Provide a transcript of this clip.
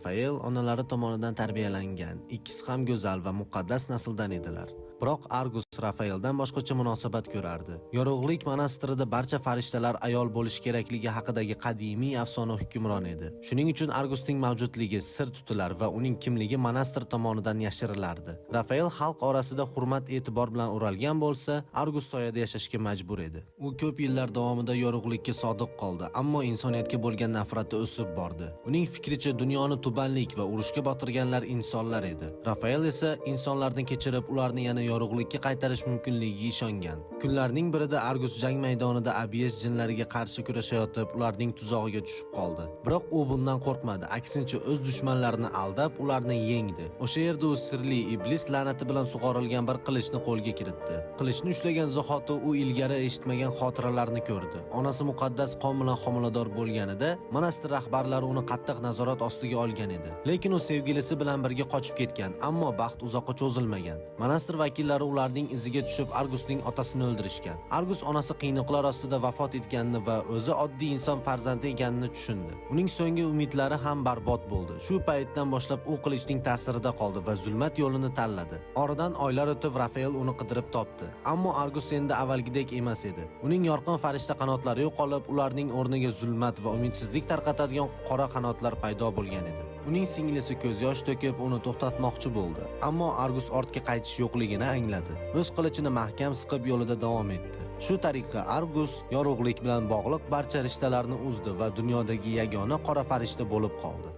Rafael onalari tomonidan tarbiyalangan. Ikkisi ham go'zal va muqaddas nasldan edilar. Biroq Argus Rafaeldan boshqacha munosabat ko'rardi. Yorug'lik monastirida barcha farishtalar ayol bo'lishi kerakligi haqidagi qadimiy afsona hukmron edi. Shuning uchun Argusning mavjudligi sir tutilar va uning kimligi monastir tomonidan yashirilardi. Rafael xalq orasida hurmat e'tibor bilan o'ralgan bo'lsa, Argus soyada yashashga majbur edi. U ko'p yillar davomida yorug'likka sodiq qoldi, ammo insoniyatga bo'lgan nafrati o'sib bordi. Uning fikricha, dunyoni tubanlik va urushga botirganlar insonlar edi. Rafael esa insonlarni kechirib, ularni yana yorug'likka qaytarish mumkinligiga ishongan. Kunlarning birida Argus jang maydonida Abies jinlariga qarshi kurashayotib, ularning tuzog'iga tushib qoldi. Biroq u bundan qo'rqmadi, aksincha o'z dushmanlarini aldab, ularni yengdi. O'sha yerda u sirli iblis la'nati bilan sug'orilgan bir qilichni qo'lga kiritdi. Qilichni ushlagan zahoti u ilgari eshitmagan xotiralarni ko'rdi. Onasi muqaddas qon bilan homilador bo'lganida, monastir rahbarlari uni qattiq nazorat ostiga olgan edi. Lekin u sevgilisi bilan birga qochib ketgan, ammo baxt uzoqqa cho'zilmagan. Monastir vakillari ularning iziga tushib, Argusning otasini o'ldirishgan. Argus onasi qiynoqlar ostida vafot etganini va o'zi oddiy inson farzandi ekanini tushundi. Uning so'nggi umidlari ham barbod bo'ldi. Shu paytdan boshlab u qilichning ta'sirida qoldi va zulmat yo'lini tanladi. Oradan oylar o'tib, Rafael uni qidirib topdi. Ammo Argus endi avvalgidek emas edi. Uning yorqin farishta qanotlari yo'qolib, ularning o'rniga zulmat va umidsizlik tarqatadigan qora qanotlar paydo bo'lgan edi. Uning singlisi ko'z yosh to'kib, uni to'xtatmoqchi bo'ldi. Ammo Argus ortga qaytish yo'qligini angladi. O'z qilichini mahkam siqib, yo'lida davom etdi. Shu tariqa Argus yorug'lik bilan bog'liq barcha rishtalarni uzdi va dunyodagi yagona qora farishta bo'lib qoldi.